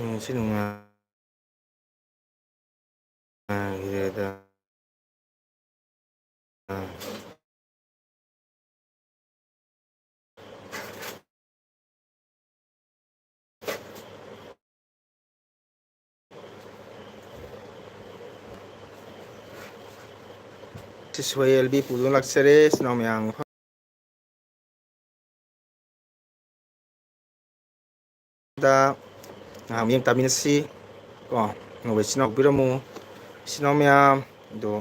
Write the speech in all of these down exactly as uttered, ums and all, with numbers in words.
ꯅꯨꯡꯁꯤ ꯅꯨꯡꯉꯥꯏ꯫ ꯉꯥꯏꯈꯤꯗꯦꯗ꯫ ꯁꯤꯁꯣꯏ L B ꯄꯨꯗꯨꯅ ꯂꯥꯛꯆꯔꯦ, ꯏꯆꯤꯟ ꯏꯅꯥꯎ ꯃꯌꯥꯝ꯫ ꯗ ꯉꯥꯏꯍꯥꯛ ꯃꯤꯠꯌꯦꯡ ꯇꯥꯃꯤꯟꯅꯁꯤ ꯀꯣ꯫ ꯑꯅꯧꯕ ꯏꯆꯤꯟ ꯏꯅꯥꯎ ꯄꯤꯔꯝꯃꯨ꯫ ꯏꯆꯤꯟ ꯏꯅꯥꯎ ꯃꯌꯥꯝ ꯑꯗꯣ,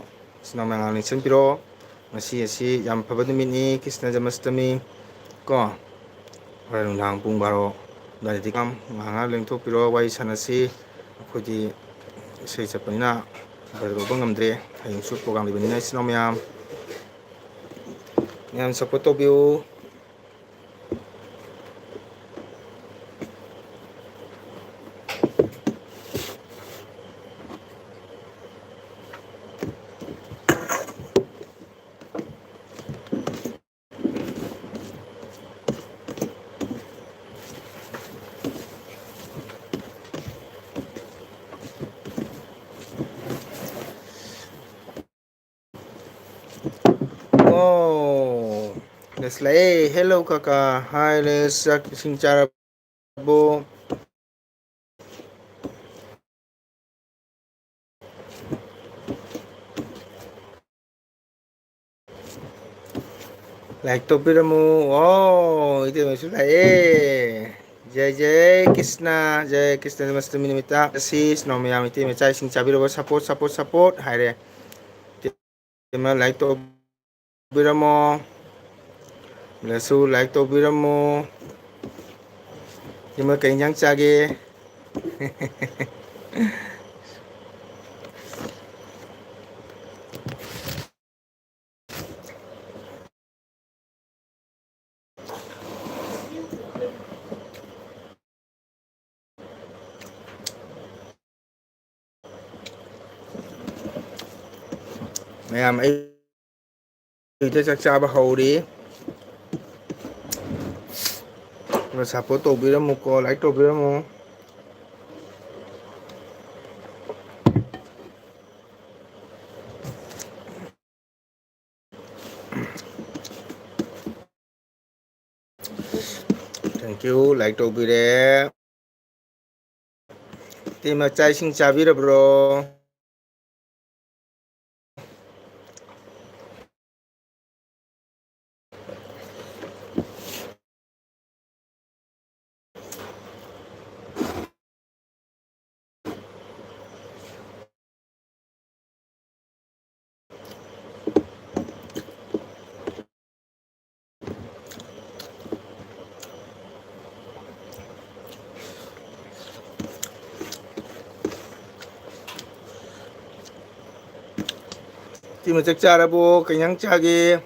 ꯏꯆꯤꯟ ꯏꯅꯥꯎ ꯃꯌꯥꯝ ꯉꯥꯏꯍꯥꯛ ꯅꯤꯡꯁꯤꯡꯕꯤꯔꯣ꯫ ꯉꯁꯤ ꯑꯁꯤ ꯌꯥꯝ ꯐꯕ ꯅꯨꯃꯤꯠꯅꯤ, ꯀ꯭ꯔꯤꯁꯅ ꯖꯟꯃꯁꯇꯃꯤ ꯀꯣ꯫ ꯍꯣꯔꯦꯟ ꯅꯨꯡꯗꯥꯡ ꯄꯨꯡ ꯕꯥꯔꯣ ꯑꯗꯨꯋꯥꯏꯗꯗꯤ ꯉꯥꯏꯍꯥꯛ ꯉꯥꯏꯍꯥꯛ ꯂꯦꯡꯊꯣꯛꯄꯤꯔꯣ, ꯋꯥꯔꯤ ꯁꯥꯟꯅꯁꯤ꯫ ꯑꯩꯈꯣꯏꯗꯤ ꯏꯁꯩ ꯆꯠꯄꯅꯤꯅ ꯕ꯭ꯔꯦꯛ ꯂꯧꯕ ꯉꯝꯗ꯭ꯔꯦ꯫ ꯍꯌꯦꯡꯁꯨ ꯄ꯭ꯔꯣꯒ꯭ꯔꯥꯝ ꯂꯩꯕꯅꯤꯅ ꯏꯆꯤꯟ ꯏꯅꯥꯎ ꯃꯌꯥꯝ, ꯃꯌꯥꯝ ꯁꯞꯄꯣꯔꯠ ꯇꯧꯕꯤꯌꯨ꯫ ꯑꯣ, ꯂꯦꯁ ꯂꯥꯛꯑꯦ꯫ Hello ꯀꯀꯥ꯫ Hi ꯂꯦꯁ, ꯆꯥꯛ ꯏꯁꯤꯡ ꯆꯥꯔꯕꯣ? ꯂꯥꯏꯛ ꯇꯧꯕꯤꯔꯝꯃꯨ꯫ ꯑꯣ, ꯏꯇꯩꯃꯁꯨ ꯂꯥꯛꯑꯦ꯫ ꯖꯩ ꯖꯩ ꯀ꯭ꯔꯤꯁꯅ, ꯖꯩ ꯀ꯭ꯔꯤꯁꯅ ꯖꯟꯃꯥꯁꯇꯃꯤ ꯅꯨꯃꯤꯠꯇ ꯉꯁꯤ ꯏꯆꯤꯟ ꯏꯅꯥꯎ ꯃꯌꯥꯝ, ꯏꯇꯩ ꯃꯆꯥ ꯏꯁꯤꯡ ꯆꯥꯕꯤꯔꯕ? Support, support, support ꯍꯥꯏꯔꯦ꯫ ꯏꯇꯩꯃ ꯂꯥꯏꯛ ꯇꯧꯕꯤꯔꯝꯃꯣ꯫ ꯂꯁꯨ ꯂꯥꯏꯛ ꯇꯧꯕꯤꯔꯝꯃꯣ꯫ ꯏꯇꯩꯃ ꯀꯩ ꯏꯟꯖꯥꯡ ꯆꯥꯒꯦ? ꯃꯌꯥꯝ ꯑꯩ ꯍꯧꯖꯤꯛꯇ ꯆꯥꯛ ꯆꯥꯕ ꯍꯧꯔꯤ꯫ ꯑꯗꯣ support ꯇꯧꯕꯤꯔꯝꯃꯨꯀꯣ, ꯂꯥꯏꯛ ꯇꯧꯕꯤꯔꯝꯃꯨ꯫ Thank you, like ꯇꯧꯕꯤꯔꯦ꯫ ꯏꯇꯩꯃ, ꯆꯥꯛ ꯏꯁꯤꯡ ꯆꯥꯕꯤꯔꯕ꯭ꯔꯣ? ꯏꯇꯩꯃ, ꯆꯥꯛ ꯆꯥꯔꯕꯣ? ꯀꯩ ꯏꯟꯖꯥꯡ ꯆꯥꯒꯦ?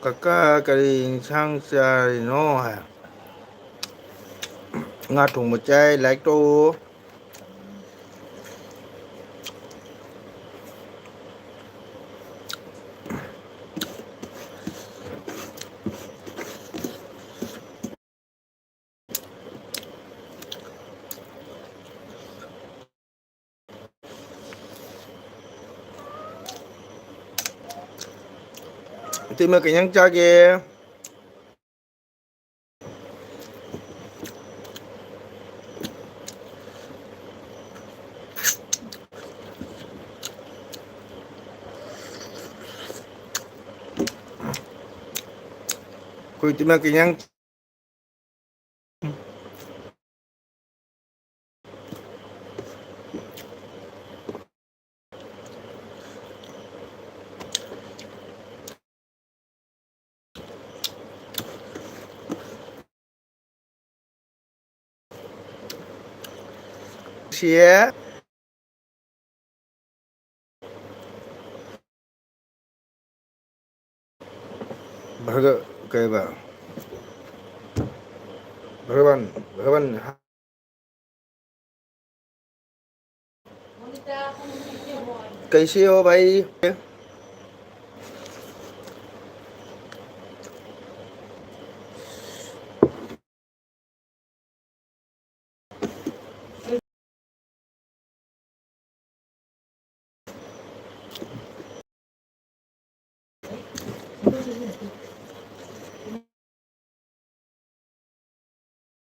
ꯀꯀꯥ, ꯀꯔꯤ ꯏꯟꯁꯥꯡ ꯆꯥꯔꯤꯅꯣ ꯍꯥꯏ꯫ ꯉꯥ ꯊꯣꯡꯕ ꯆꯥꯏ, like ꯇꯧ꯫ ꯏꯇꯩꯃ, ꯀꯩ ꯏꯟꯖꯥꯡ ꯆꯥꯒꯦ? ꯑꯩꯈꯣꯏ ꯏꯇꯩꯃ, ꯀꯩ ꯏꯟꯖꯥꯡ ꯁꯤꯌꯦ꯫ ꯚꯒ-, ꯀꯩꯕ? ꯚꯒꯕꯥꯟ, ꯚꯒꯕꯥꯟ, कैसे हो भाई?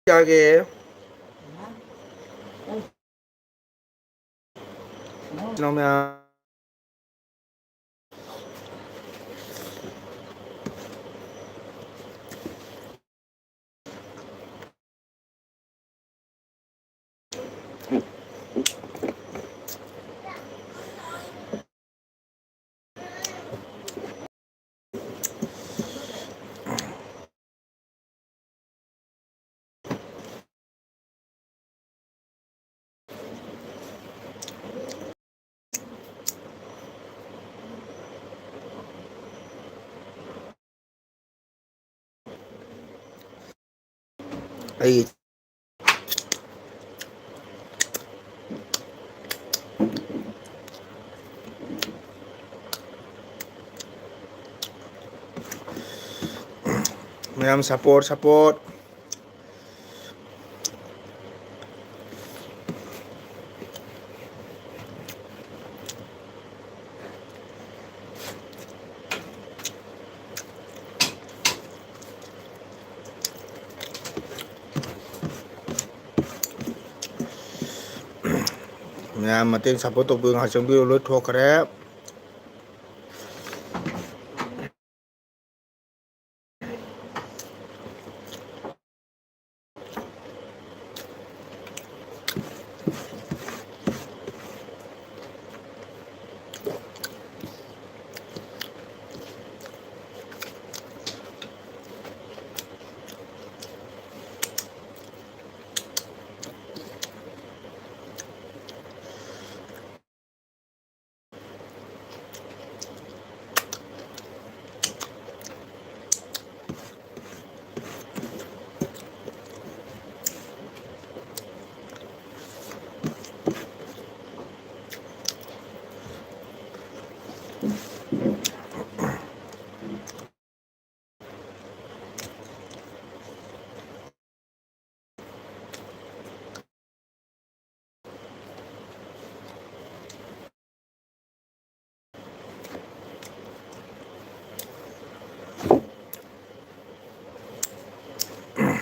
ꯆꯥꯒꯦ꯫ ꯏꯅꯥꯎ ꯃꯌꯥꯝ꯫ ꯑꯩ ꯃꯌꯥꯝ support, support꯫ ꯃꯌꯥꯝ ꯃꯇꯦꯡ support ꯇꯧꯕꯤꯌꯨ꯫ ꯉꯥꯏꯍꯥꯛ ꯆꯪꯕꯤꯌꯨ, ꯂꯣꯏ ꯊꯣꯛꯈ꯭ꯔꯦ꯫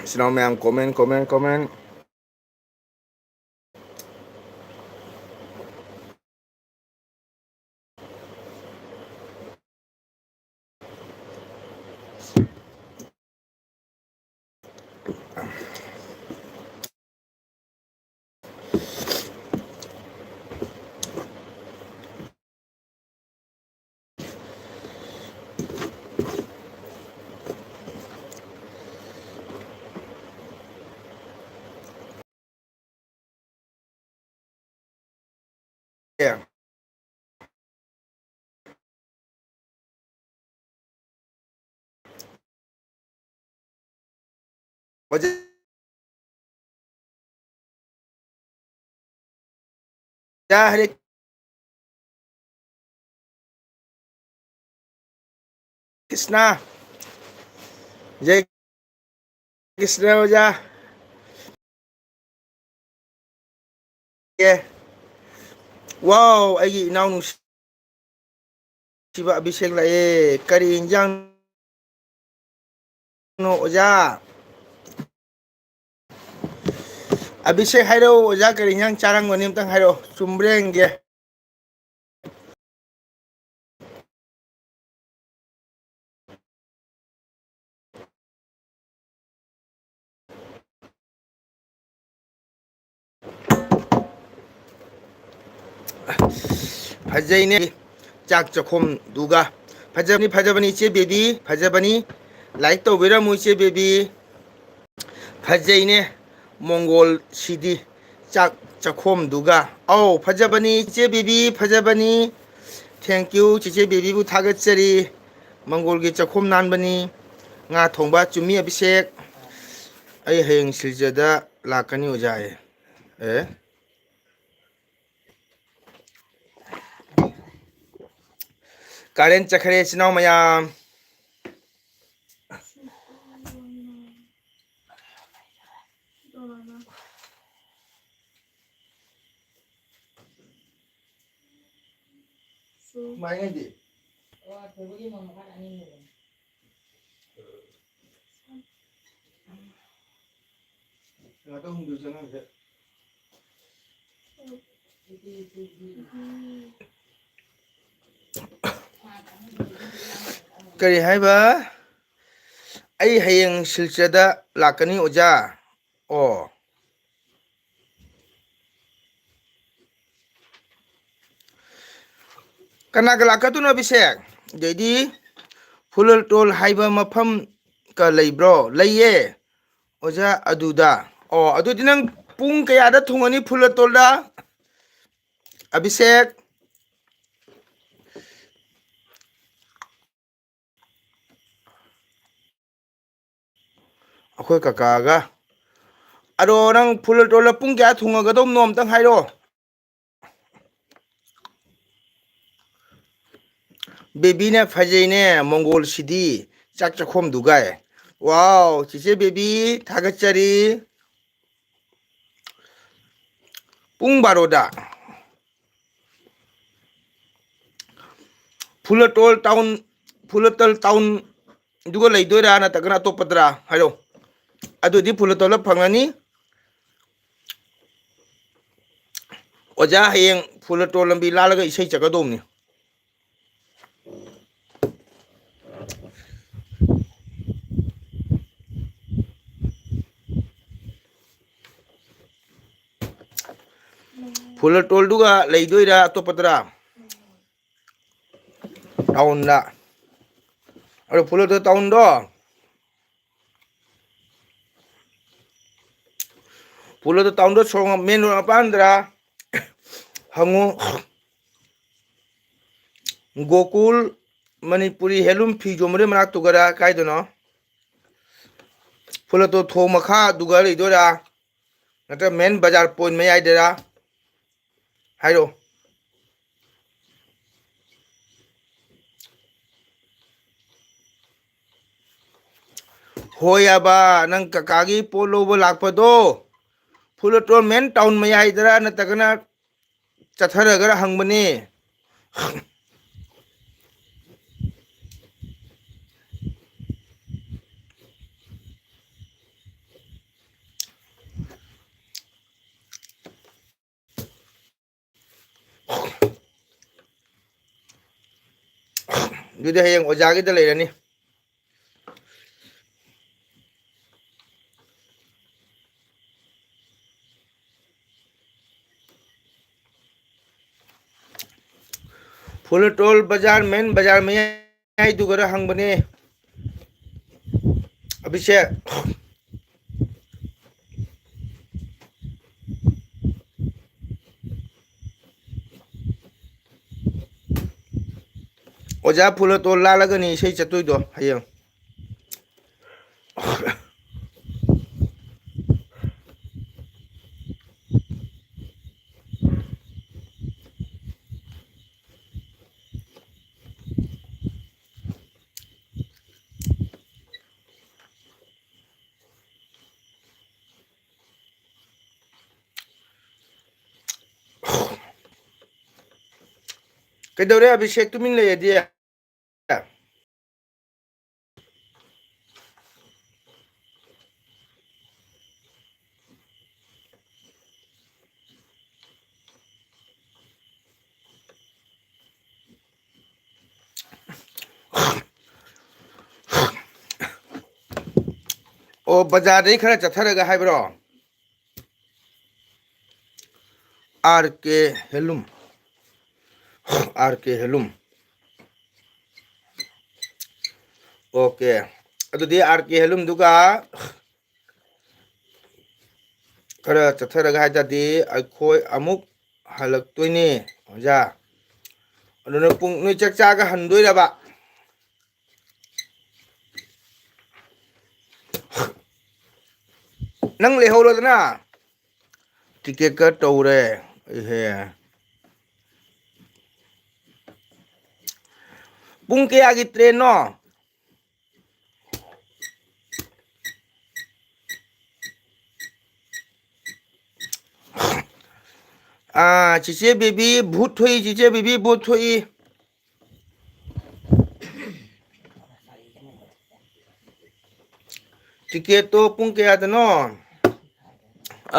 ꯏꯆꯤꯟ ꯏꯅꯥꯎ ꯃꯌꯥꯝ, comment, comment, comment. ꯑꯣꯖꯥ, ꯍꯔꯦ ꯀ꯭ꯔꯤꯁꯅ꯫ ꯖꯩ ꯀ꯭ꯔꯤꯁꯅ ꯑꯣꯖꯥ꯫ ꯑꯦ꯫ ꯋꯥꯎ, ꯑꯩꯒꯤ ꯏꯅꯥꯎ ꯅꯨꯡꯁꯤꯕ ꯑꯕꯤꯁꯦꯛ ꯂꯥꯛꯑꯦ꯫ ꯀꯔꯤ ꯏꯟꯖꯥꯡꯅꯣ ꯑꯣꯖꯥ? ꯑꯕꯤꯁꯦꯛ, ꯍꯥꯏꯔꯛꯑꯣ ꯑꯣꯖꯥ, ꯀꯔꯤ ꯏꯟꯖꯥꯡ ꯆꯥꯔꯝꯒꯅꯤ ꯑꯝꯇꯪ ꯍꯥꯏꯔꯛꯑꯣ, ꯆꯨꯝꯕ꯭ꯔꯥ ꯌꯦꯡꯒꯦ꯫ ꯐꯖꯩꯅꯦ ꯆꯥꯛ ꯆꯥꯛꯈꯨꯝꯗꯨꯒ꯫ ꯐꯖꯕꯅꯤ, ꯐꯖꯕꯅꯤ ꯏꯆꯦ ꯕꯦꯕꯤ, ꯐꯖꯕꯅꯤ꯫ Like ꯇꯧꯕꯤꯔꯝꯃꯨ ꯏꯆꯦ ꯕꯦꯕꯤ꯫ ꯐꯖꯩꯅꯦ ꯃꯣꯡꯒꯣꯜ ꯁꯤꯗꯤ꯫ ꯆꯥꯛ ꯆꯥꯛꯈꯣꯝꯗꯨꯒ꯫ ꯑꯧ, ꯐꯖꯕꯅꯤ ꯏꯆꯦ ꯕꯦꯕꯤ, ꯐꯖꯕꯅꯤ꯫ Thank you, ꯆꯤꯆꯦ ꯕꯦꯕꯤꯕꯨ ꯊꯥꯒꯠꯆꯔꯤ꯫ ꯃꯪꯒꯣꯜꯒꯤ ꯆꯥꯛꯈꯣꯝ ꯅꯥꯟꯕꯅꯤ꯫ ꯉꯥ ꯊꯣꯡꯕ ꯆꯨꯝꯃꯤ ꯑꯕꯤꯁꯦꯛ꯫ ꯑꯩ ꯍꯌꯦꯡ ꯁꯤꯜꯆꯔꯗ ꯂꯥꯛꯀꯅꯤ ꯑꯣꯖꯥ꯫ ꯑꯦ꯫ ꯑꯦ꯫ ꯀꯥꯔꯦꯟ ꯆꯠꯈ꯭ꯔꯦ ꯏꯆꯤꯟ ꯏꯅꯥꯎ ꯃꯌꯥꯝ꯫ ꯁꯨꯃꯥꯏꯅꯗꯤ꯫ ꯉꯥꯛꯇ ꯍꯨꯝꯗꯣꯏ ꯆꯪꯉꯝꯁꯦ꯫ ꯀꯔꯤ ꯍꯥꯏꯕ? ꯑꯩ ꯍꯌꯦꯡ ꯁꯤꯜꯆꯔꯗ ꯂꯥꯛꯀꯅꯤ, ꯑꯣꯖꯥ꯫ ꯑꯣ꯫ ꯀꯅꯥꯒ ꯂꯥꯛꯀꯗꯣꯏꯅꯣ, ꯑꯕꯤꯁꯦꯛ? ꯑꯗꯩꯗꯤ ꯐꯨꯂꯇꯣꯜ ꯍꯥꯏꯕ ꯃꯐꯝ ꯀ ꯂꯩꯕ꯭ꯔꯣ? ꯂꯩꯌꯦ, ꯑꯣꯖꯥ, ꯑꯗꯨꯗ꯫ ꯑꯣ, ꯑꯗꯨꯗꯤ ꯅꯪ ꯄꯨꯡ ꯀꯌꯥꯗ ꯊꯨꯡꯉꯅꯤ ꯐꯨꯂꯇꯣꯜꯗ, ꯑꯕꯤꯁꯦꯛ? ꯑꯩꯈꯣꯏ ꯀꯀꯥꯒ꯫ ꯑꯗꯣ ꯅꯪ ꯐꯨꯂꯇꯣꯜꯗ ꯄꯨꯡ ꯀꯌꯥ ꯊꯨꯡꯉꯒꯗꯧꯕꯅꯣ ꯑꯝꯇꯪ ꯍꯥꯏꯔꯛꯑꯣ꯫ ꯕꯦꯕꯤꯅ ꯐꯖꯩꯅꯦ, ꯃꯪꯒꯣꯜꯁꯤꯗꯤ, ꯆꯥꯛ ꯆꯥꯛꯈꯣꯝꯗꯨꯒ꯫ ꯋꯥꯎ, ꯆꯤꯆꯦ ꯕꯦꯕꯤ, ꯊꯥꯒꯠꯆꯔꯤ꯫ ꯄꯨꯡ ꯕꯥꯔꯣꯗ꯫ ꯐꯨꯂꯇꯣꯜ ꯇꯥꯎꯟ, ꯐꯨꯂꯇꯜ ꯇꯥꯎꯟꯗꯨꯒ ꯂꯩꯗꯣꯏꯔꯥ, ꯅꯠꯇ꯭ꯔꯒꯅ ꯑꯇꯣꯞꯄꯗꯔꯥ ꯍꯥꯏꯔꯣ꯫ ꯑꯗꯨꯗꯤ ꯐꯨꯂꯇꯣꯜꯗ ꯐꯪꯉꯅꯤ꯫ ꯑꯣꯖꯥ, ꯍꯌꯦꯡ ꯐꯨꯂꯇꯣꯜ ꯂꯝꯕꯤ ꯂꯥꯜꯂꯒ ꯏꯁꯩ ꯆꯠꯀꯗꯧꯕꯅꯤ꯫ ꯐꯨꯂꯇꯣꯜꯗꯨꯒ ꯂꯩꯗꯣꯏꯔꯥ ꯑꯇꯣꯞꯄꯗꯔꯥ? ꯇꯥꯎꯟꯗ꯫ ꯑꯗꯣ ꯐꯨꯂꯇꯣꯜ ꯇꯥꯎꯟꯗꯣ, ꯄꯨꯂꯣꯗ ꯇꯥꯎꯟꯗ ꯁꯣꯔꯣꯛ ꯃꯦꯟ ꯔꯣꯗ ꯃꯄꯥꯟꯗꯔꯥ ꯍꯪꯉꯨ꯫ ꯒꯣꯀꯨꯜ ꯃꯅꯤꯄꯨꯔꯤ ꯍꯦꯟꯂꯨꯝ ꯐꯤ ꯌꯣꯟꯕꯗꯨꯒꯤ ꯃꯅꯥꯛꯇꯨꯒꯔꯥ ꯀꯥꯏꯗꯅꯣ? ꯄꯨꯂꯣꯗ ꯊꯣꯡ ꯃꯈꯥꯗꯨꯒ ꯂꯩꯗꯣꯏꯔꯥ? ꯅꯠꯇ꯭ꯔꯒ ꯃꯦꯟ ꯕꯖꯥꯔ ꯄꯣꯏꯟ ꯃꯌꯥꯏꯗꯔꯥ? ꯍꯥꯏꯔꯛꯑꯣ꯫ ꯍꯣꯏ ꯌꯥꯕ, ꯅꯪ ꯀꯀꯥꯒꯤ ꯄꯣꯠ ꯂꯧꯕ ꯂꯥꯛꯄꯗꯣ ꯐꯨꯂꯇꯣꯜ ꯃꯦꯟ ꯇꯥꯎꯟ ꯃꯌꯥꯏꯗꯔ ꯅꯠꯇ꯭ꯔꯒꯅ ꯆꯠꯊꯔꯒꯔ ꯍꯪꯕꯅꯦ꯫ ꯑꯗꯨꯗꯤ ꯍꯌꯦꯡ ꯑꯣꯖꯥꯒꯤꯗ ꯂꯩꯔꯅꯤ꯫ ꯐꯨꯂꯇꯣꯜ ꯕꯖꯥꯔ, ꯃꯦꯟ ꯕꯖꯥꯔ ꯃꯌꯥꯏꯗꯨꯒꯔ ꯍꯪꯕꯅꯦ꯫ ꯑꯕꯤꯁꯦꯛ꯫ ꯑꯣꯖꯥ ꯐꯨꯂꯇꯣꯜ ꯂꯥꯜꯂꯒꯅꯤ ꯏꯁꯩ ꯆꯠꯇꯣꯏꯗꯣ ꯍꯌꯦꯡ꯫ ꯀꯩꯗꯧꯔꯦ ꯑꯕꯤꯁꯦꯛ, ꯇꯨꯃꯤꯟ ꯂꯩꯔꯗꯤ? ꯑꯣ, ꯕꯖꯥꯔꯗꯩ ꯈꯔ ꯆꯠꯊꯔꯒ ꯍꯥꯏꯕ꯭ꯔꯣ? ꯑꯥꯔ ꯀꯦ ꯍꯦꯂꯨꯝ꯫ ꯑꯥꯔ ꯀꯦ ꯍꯦꯂꯨꯝ꯫ ꯑꯣꯀꯦ꯫ ꯑꯗꯨꯗꯤ ꯑꯥꯔ ꯀꯦ ꯍꯦꯂꯨꯝꯗꯨꯒ ꯈꯔ ꯆꯠꯊꯔꯒ ꯍꯥꯏ ꯇꯥꯔꯗꯤ ꯑꯩꯈꯣꯏ ꯑꯃꯨꯛ ꯍꯜꯂꯛꯇꯣꯏꯅꯦ, ꯑꯣꯖꯥ꯫ ꯑꯗꯨꯅ ꯄꯨꯡ, ꯅꯣꯏ ꯆꯥꯛ ꯆꯥꯒ ꯍꯟꯗꯣꯏꯔꯕ? ꯅꯪ ꯂꯩꯍꯧꯔꯣꯗꯅ꯫ ꯇꯤꯀꯦꯠ ꯀꯛ ꯇꯧꯔꯦ꯫ ꯏꯍꯦ꯫ ꯄꯨꯡ ꯀꯌꯥꯒꯤ ꯇ꯭ꯔꯦꯟꯅꯣ? ꯑꯥ, ꯆꯤꯆꯦ ꯕꯦꯕꯤ ꯚꯨꯠ ꯊꯣꯛꯏ, ꯆꯤꯆꯦ ꯕꯦꯕꯤ ꯚꯨꯠ ꯊꯣꯛꯏ꯫ ꯇꯤꯀꯦꯠꯇꯣ ꯄꯨꯡ ꯀꯌꯥꯗꯅꯣ?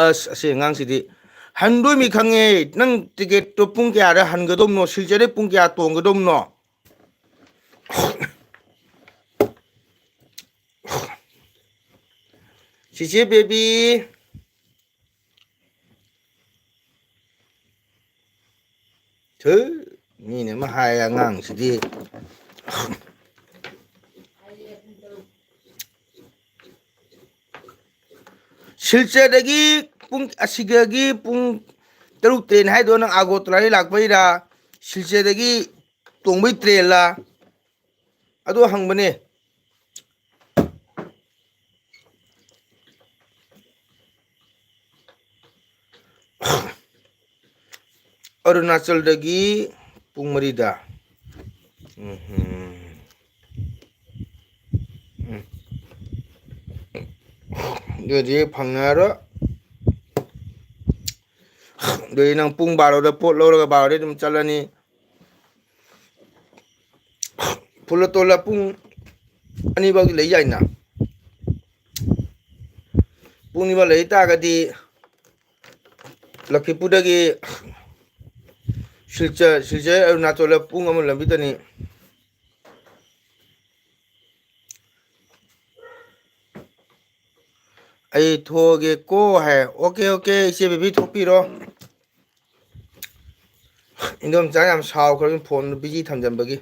ꯑꯁ, ꯑꯁꯤ ꯑꯉꯥꯡꯁꯤꯗꯤ ꯍꯟꯗꯣꯏꯃꯤ ꯈꯪꯉꯦ꯫ ꯅꯪ ꯇꯤꯀꯦꯠꯇꯣ ꯄꯨꯡ ꯀꯌꯥꯗ ꯍꯟꯒꯗꯧꯕꯅꯣ? ꯁꯤꯜꯆꯔꯗꯩ ꯄꯨꯡ ꯀꯌꯥ ꯇꯣꯡꯒꯗꯧꯕꯅꯣ? ꯆꯤꯆꯦ ꯕꯦꯕꯤ꯫ ꯊꯨ, ꯃꯤꯅ ꯑꯃ ꯍꯥꯏ ꯑꯉꯥꯡꯁꯤꯗꯤ꯫ ꯁꯤꯜꯆꯔꯗꯒꯤ ꯄꯨꯡ, ꯑꯁꯤꯗꯒꯤ ꯄꯨꯡ ꯇꯔꯨꯛ ꯇꯔꯦꯠ ꯍꯥꯏꯗꯣ ꯅꯪ ꯑꯒꯣꯇꯂꯥꯗꯒꯤ ꯂꯥꯛꯄꯩꯔꯥ, ꯁꯤꯜꯆꯔꯗꯒꯤ ꯇꯣꯡꯕꯩ ꯇ꯭ꯔꯦꯟꯂꯥ? ꯑꯗꯨ ꯍꯪꯕꯅꯦ꯫ ꯑꯔꯨꯅꯥꯆꯜꯗꯒꯤ ꯄꯨꯡ ꯃꯔꯤꯗ꯫ ꯎꯝꯍꯨꯝ꯫ ꯎꯝ꯫ ꯑꯗꯨꯗꯤ ꯐꯪꯉꯔꯣꯏ꯫ ꯑꯗꯨꯗꯤ ꯅꯪ ꯄꯨꯡ ꯕꯥꯔꯣꯗ ꯄꯣꯠ ꯂꯧꯔꯒ ꯕꯥꯔꯣꯗꯩ ꯑꯗꯨꯝ ꯆꯠꯂꯅꯤ꯫ ꯐꯨꯂꯇꯣꯜꯗ ꯄꯨꯡ ꯑꯅꯤ ꯐꯥꯎꯗꯤ ꯂꯩ ꯌꯥꯏꯅ꯫ ꯄꯨꯡ ꯑꯅꯤ ꯐꯥꯎ ꯂꯩ ꯇꯥꯔꯒꯗꯤ ꯂꯈꯤꯄꯨꯔꯗꯒꯤ ꯁꯤꯜꯆꯔ, ꯁꯤꯜꯆꯔ ꯑꯔꯨꯅꯥꯆꯜꯗ ꯄꯨꯡ ꯑꯃ ꯂꯝꯕꯤꯗꯅꯤ꯫ ꯑꯩ ꯊꯣꯛꯑꯒꯦꯀꯣ ꯍꯥꯏ꯫ ꯑꯣꯀꯦ, ꯑꯣꯀꯦ, ꯏꯆꯦ ꯕꯦꯕꯤ ꯊꯣꯛꯄꯤꯔꯣ꯫ ꯏꯟꯗꯣꯝꯆꯥ ꯌꯥꯝ ꯁꯥꯎꯈ꯭ꯔꯕꯅꯤ ꯐꯣꯟ ꯕꯤꯖꯤ ꯊꯝꯖꯟꯕꯒꯤ꯫